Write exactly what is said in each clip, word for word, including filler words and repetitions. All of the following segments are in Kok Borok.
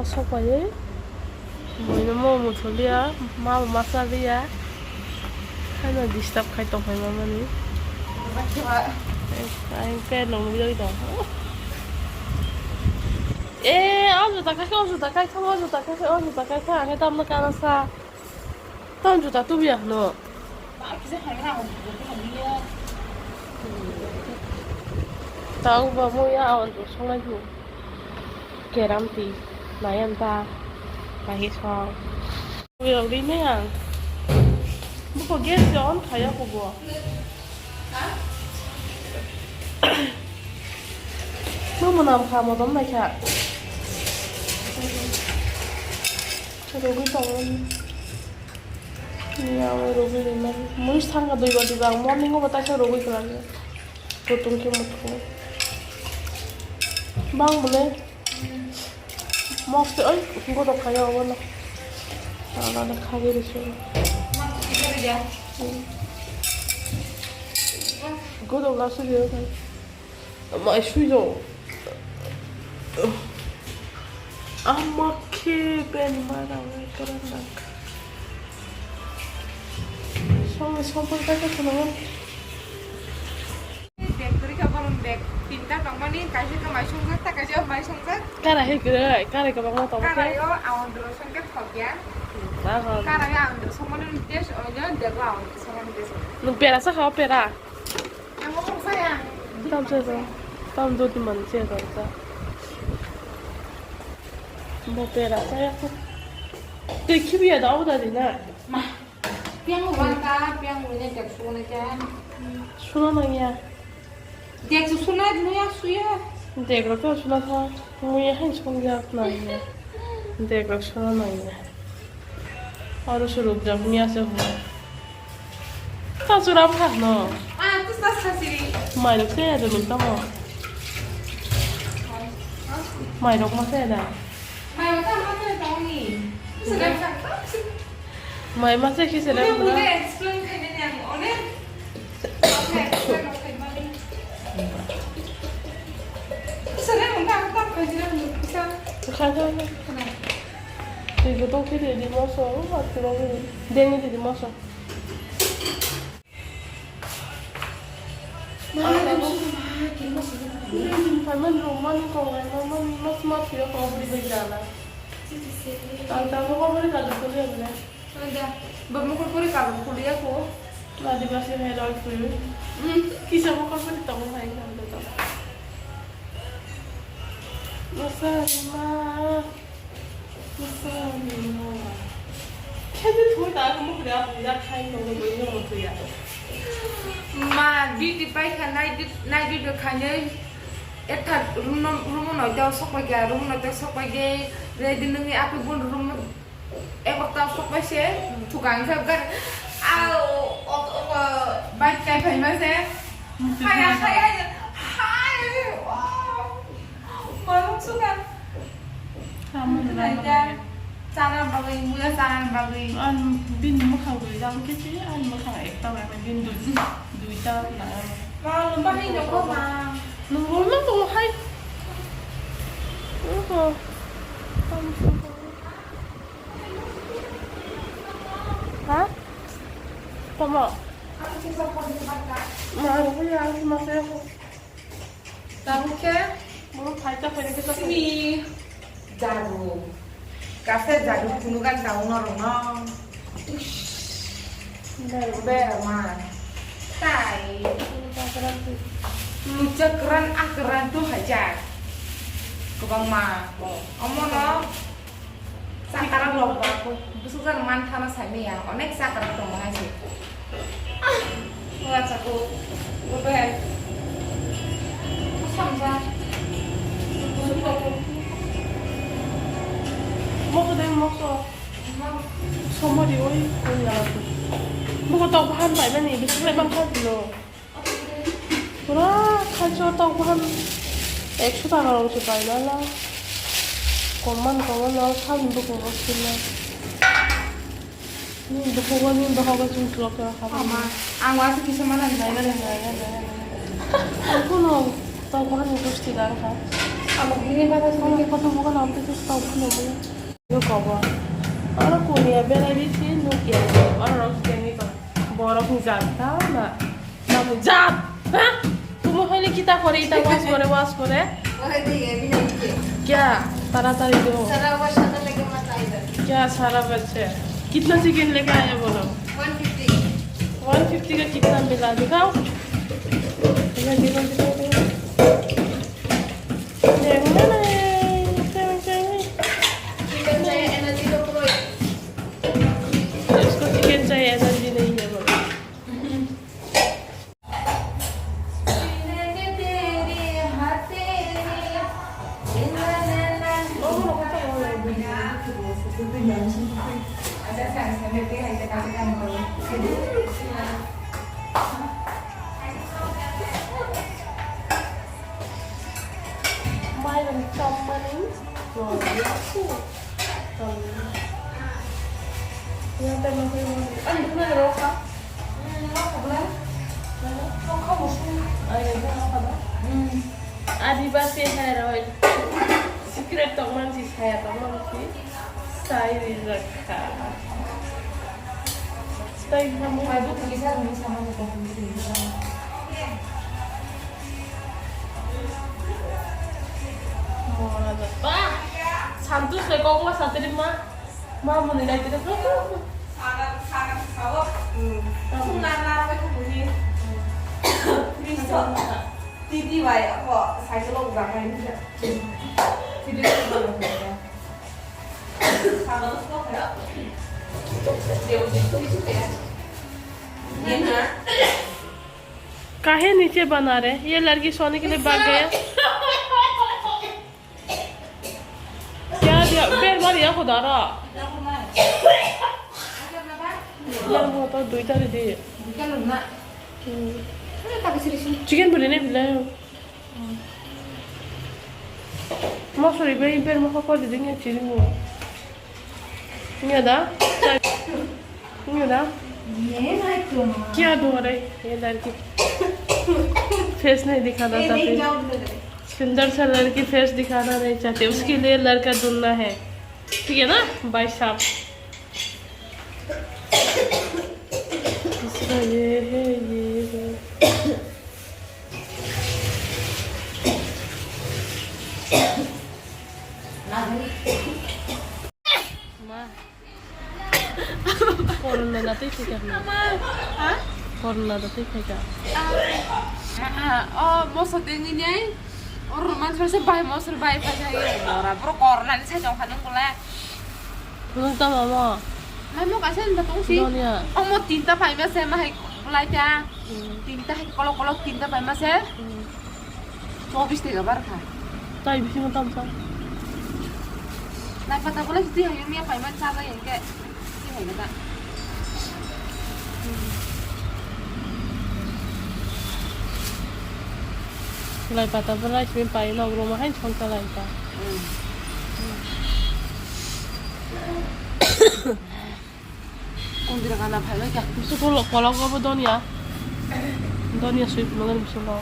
Sokpaiwi buino mo mutholiya, ma bo ma chaliya. Haino disturb khai tongphai mamani. Ang pant rok nugwi tong. Eh, o juta khai, o juta khai, o juta khai, o juta khai, ang khe tamno kana sa. Tamo juta tubuya hwno. Tau ba muya awan rok songnai hwno. Keramti nayan ta. Kahi song. Muya ri me ang. Buko gas se on khaya ko bo. Bo mwnam kha modom nai kha. Rugwi tongmani. Ni amo rugwi rimani. Mui sangha dui bati bang morning o bo taisa rugwi kwlangya. Kutung khe muthung. Bang bole. Mok se oi godok khayo obo no. Ala na khagwi rwsio. Godok la sugwi rw khai. Mai sui do. Ama khe ben mana wai karan nang. Song song pon ka ka khunang. Bag kwrwi kha borok bag tinta tongmani, kaisa khe mai songjak, ta kaisa mai songjak. Kara hai kwrwi, kara kwbangma tongo khe. Kara yo aondro songkhe thokya. Ahon. Kara yo aondro songmani test oido, dego aondro songmani test. Nwng pera sakha o pera? Ang bo saya. Tam se to. Tam do di man se to ta. Bo pera saya ko. Te khibiya da oda di na. Ma. Piang wan ta, piang wan ne jak suna ja. Suna nang ya. Jak suna muya suya. Dek rok to suna tha. Muya han song jak nang ya. Dek rok suna nang ya. Aro suruk jak muya se ho. Ta suram kha no. Ah, tu sa sa siri. Mai rok se ya de tamo. Mai rok ma se da. Mai rok ta ma se da ni. Suram sa. Mai ma se khi se da. Mune explain khai ne ang one. Kha kha. Twi bo tong khe de di moso, ma twi rok ni. Deng ni di moso. Payment room mani kong lai ma mani mas ma thwi rok kong buri bai jana. Ang ta mo kong buri ka dukho le ne. Ada, ba mukul puri kalam kuliya ko. Adibasi hai roi puri. Hmm. Kisa mukul puri tongo hai kan to. Masa ma. Masa ma. Kedi thui ta ko mukul ya puri ya khai no ko no mo tuya. Ma, beauty pai kha nai di, nai di do khai nai. Etha room no, room no ta sok pai ga, room no ta sok pai ge. Ready nungi api bun room. Ekor ta sok pai se, thukang khe gar. Au, o, o, o, bike kai phai ma se. Hai, hai, hai, hai. Wow. Malum suka. Kamu nai ja. Chana bagwi, muya chana bagwi. An bin mukhang dui jang khe chi, an mukhang ekta bai bin dui, duita na. Malum bahai nokho ma. Nungul ma tong hai. Oho. Ha? Tamo? Ma, rukun ya, aku masih aku. Tahu ke? Mau fight apa ini kita? Sini. Jago. Kase jago kunugan tahu norong no. Ber ma. Tai. Luchakran akran tu hajar. Kebang ma. Omo no. Sakara lok ba ko bwswk jani man thana sai maya, onek sakara tongo hai se. Ah, wngkha chakuk. Gobe. Samsa. Mokho dai mokho. Somori oi, oi ya. Buko tok bahan bai mani, bisi bai bang kha dilo. Pura khaisa tok bahan ekso taka rok se bai lala. Koman koman no sal ni bukung rok sila. Ni bukung ni bukung rok sila kha. Ama, ang wasu kisa mana nai nai nai nai nai. Ang kuno tok bahan ni gusti dan kha. Ang bini bagwi sini khe kotor bukan office stop khulumwi. Yo kobo. Oro kunia berai bisi nukya. Oro rok sini ko. Borok ni jat ta na. Namu jat. Ha? Tumu hoile kita kore ita was kore was kore. Ohe de ye bhi hai ke. Kya? Taratari do. Sara ba shana lage mat aida. Kya sara bache? Kitna chicken leke aaya bolo? One fifty. One fifty ka kitna mila? Dikhao. Dikhao, dikhao, dikhao, dikhao. Chicken chahiye, energy to pro hai. Usko chicken chahiye, energy nahi hai bolo. Mairum chopmani. Yang tadi masih mau. Ani bukan rokha. Rokha musuh. Ayo, rokha dah. Adibasi hair oil. Secret tongmani si saya tongmani si. Sai rakha. Tei hamu. Hai, bukan kisah, ini sama, bukan kisah. Bah, Santosh le kok ma satri ma. Ma muni lai tiri. Sana, sana, sawo. Hmm. Sung na na pe ku buni. Kristo. Titi bai, ako, cycle lo udah kain. Titi bai, ako. काहे नीचे बना रहे? ये लड़की सोने के लिए भाग गया। क्या दिया? बेर मार या खुदा रा। यार, वो तो दुई तारीख दी। Chicken biryani bilang. Mosori bai ber mokho kori ding ya chiring mo. Nya da? Nya da? ये नहीं तो माँ। क्या धो रहे ये लड़की? फेस नहीं दिखाना ये नहीं चाहती। क्या बोल रहे? सुंदर सा लड़की फेस दिखाना नहीं चाहते, उसके लिए लड़का ढूंढना है, ठीक है ना भाई साहब? इसका ये है, ये है। Ma. Corona da tei phaikha. Ha? Corona da tei phaikha. Ah, oh, moso dengwi nai. Or man sa bai moso bai phaikha. Ora bro corona ni sai tong kha nung bole. Nung tamo mo? Mamo kaisa nda tong si. Donya. Omo tinta paima se ma hai bulai ta. Hmm. Tinta hai kolok kolok tinta paima se. Hmm. Chobis tega bar kha. Tai bisingo tam sa. Nai pata bulai si twi hai miya paima cha bai engke. Twi hai ta. Lai pata bulai si pai nok roma hai chon cha lai ta. Hmm. Kondira gana phailai kha. Bisu kolok, kolok obo donya. Donya sui phunukgani bisingo.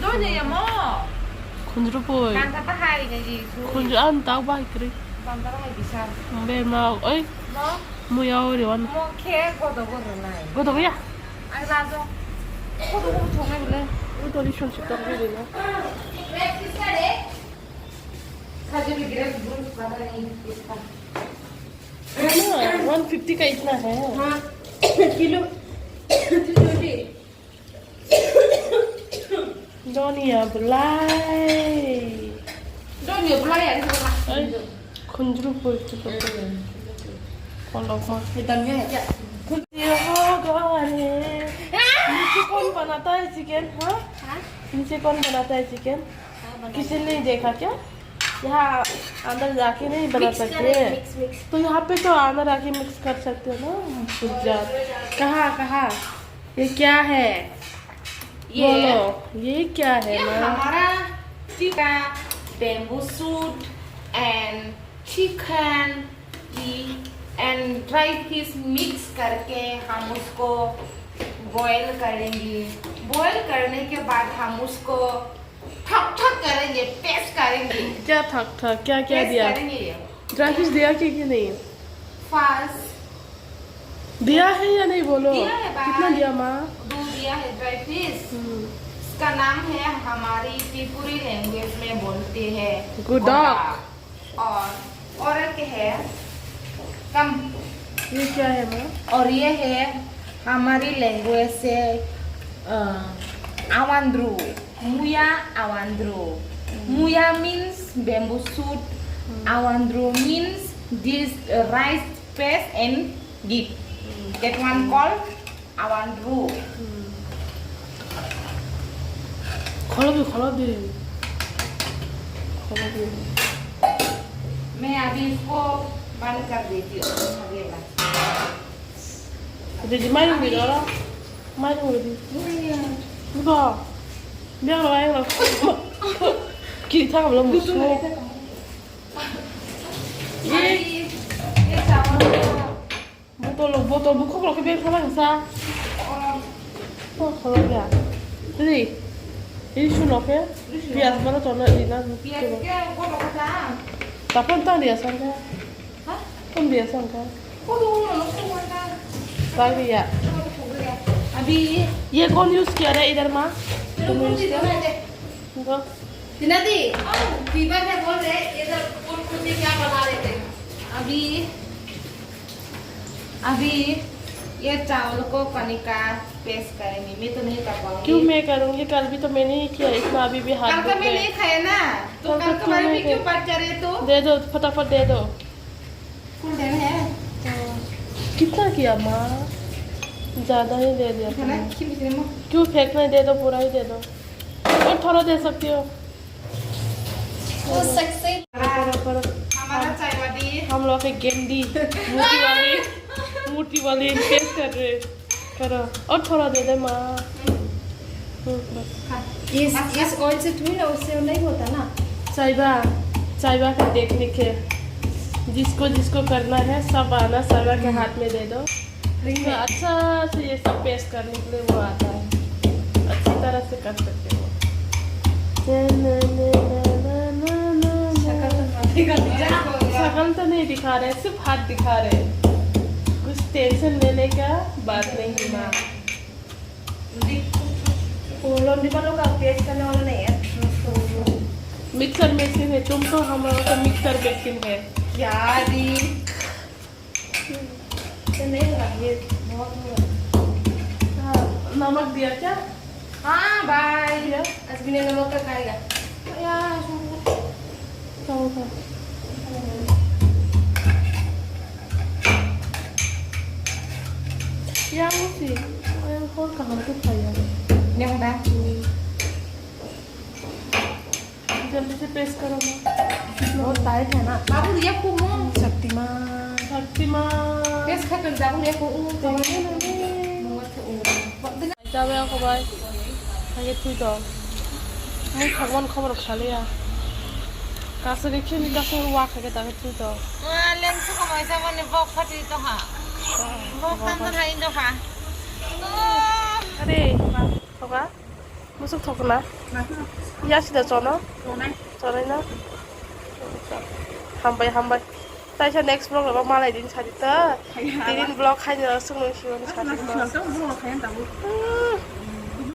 Donya ya mo. Khunjuru pui. Kanta ta hai na ji su. Khunju an tau bai kri. Kanta ta hai bisa. Be ma oi. Mo. Muya ori wan. Mo khe godo godo nai. Godo ya. Ai rajo. Godo godo thongnai bole. Ui doli son sip tak bile na. Practice kare. Sajo ni gira guru kata ni. Mama, one fifty का इतना है? हाँ, kilo two twenty। Donya bulai. Donya bulai ya, itu lah. Ai, khunjuru pui itu. Hmm. Kolok ma. Itu ya, ya. ये हो गया रे। नीचे कौन बनाता है चिकन, हाँ? हाँ? नीचे कौन बनाता है चिकन? हाँ, बनाता है। किसी ने नहीं देखा क्या? यहाँ अंदर जाके नहीं बना सकते? मिक्स करें, मिक्स, मिक्स। तो यहाँ पे तो अंदर आके मिक्स कर सकते हो ना। कुछ जा-, कहाँ, कहाँ? ये क्या है? ये बोलो, ये क्या है, ये माँ? हमारा tikka, bamboo shoot and chicken and dry fish mix करके हम उसको बॉयल करेंगे। बॉयल करने के बाद हम उसको ठक ठक करेंगे, पेस्ट करेंगे। क्या ठक ठक, क्या क्या पेस्ट दिया? करेंगे ये। ड्राई फ्रूट्स दिया कि, कि नहीं? फर्स्ट दिया है या नहीं बोलो? दिया है भाई। कितना दिया माँ? दो दिया है ड्राई फ्रूट्स। हम्म। इसका नाम है, हमारी त्रिपुरी लैंग्वेज में बोलते हैं गुडक। गुडक। और, और एक है कम। ये क्या है माँ? और ये है हमारी लैंग्वेज से, अ, awandru, muya awandru। Hmm. Muya means bamboo shoot, hmm. Awandru means this, uh, rice paste and give। Hmm. That one called Awandru। हम्म। खोलो भी, खोलो भी। खोलो भी। मैं अभी इसको बंद कर देती हूँ, अगले बार। Didi, main video lah. Main video. Buka. Biar lo, ayo lo. Kiri thang belum musuh. ये, ये चावल। Botol, botol, bukhuk rok khe beng khala kisa. Oh, kholok ya. Ri. Ri suno khe. Ri suno. Piyaj mano chona ri na. Piyaj khe koto kota. Tapon tang ri asang khe. Ha? Tang ri asang khe. Koto uno no sung kota. Tang ri ya. अभी ये कौन यूज़ किया रे इधर माँ? तुम यूज़ किया? इनको। दिना दी, पीवर है बोल रहे, ये सब कौन खुद में क्या बना रहे थे? अभी, अभी ये चावल को कनिका पेस्ट करेंगे, मैं तो नहीं कर पाऊंगी। क्यों मैं करूंगी? कल भी तो मैंने ही किया, इतना अभी भी हाथ कल का दुख मैं है। नहीं खाया ना, तो कल कल का का तू तुम्हारे नहीं भी क्यों खाया। बात कर रहे तो? दे दो, फटाफट दे दो। फुल देना है। हाँ। कितना किया माँ? ज़्यादा ही दे दिया इतना तुमने। क्यों इतने में? क्यों फेंकना है, दे दो, पूरा ही दे दो। और थोड़ा दे सकती हो। वो सक्सेस। करो, करो, करो। हमारा चाय वाली। हम लोग के गेंडी, मोटी वाली, मोटी वाली इम्प्रेस कर रहे। करो। और थोड़ा दे दे माँ। हम्म। हम्म, बस। हाँ। इस, इस ऑयल से धुए ना, उससे नहीं होता ना। चायबा, चायबा का टेक्निक है। जिसको जिसको करना है, सब आना चायबा के हम्म। हाथ में दे दो। रिंग तो में। अच्छा से ये सब पेस्ट करने के लिए वो आता है, अच्छी तरह से कर सकते हो। शकल तो नहीं दिखा रहे। शकल तो नहीं दिखा रहे, सिर्फ हाथ दिखा रहे। कुछ टेंशन लेने का बात नहीं है माँ। वो लोग निकालो का पेस्ट करने वाला नहीं है। मिक्सर मशीन है, तुम तो हम लोगों का मिक्सर मशीन है। क्या दी? तो नहीं लगा, ये बहुत हुआ। हाँ, नमक दिया क्या? हाँ भाई, दिया? आज बिना नमक का खाएगा। यार, खाओ, खाओ। यार, वो सी, वो कहाँ पे खाया? नहीं पता। जल्दी से प्रेस करो ना। बहुत टाइट है ना। बाबू, ये कुमो। शक्तिमान। शक्तिमान। प्रेस खत्म, बाबू, ये कुमो। Jabe ako bai. Hage thui to. Mui khakman khobor khaliya. Kasari khini kasari wa khage ta thui to. Wa lengsu kamai sa mani bok phati to ha. Bok tam to hai to ha. Are, thoka. Musuk thokna. Ya sida chono. Chonai na. Hambai, hambai. Taisa next vlog rok malai din sadi ta. Tinin vlog khaina sung nung siwani sadi ta. Vlog khaina tabu. Hmm.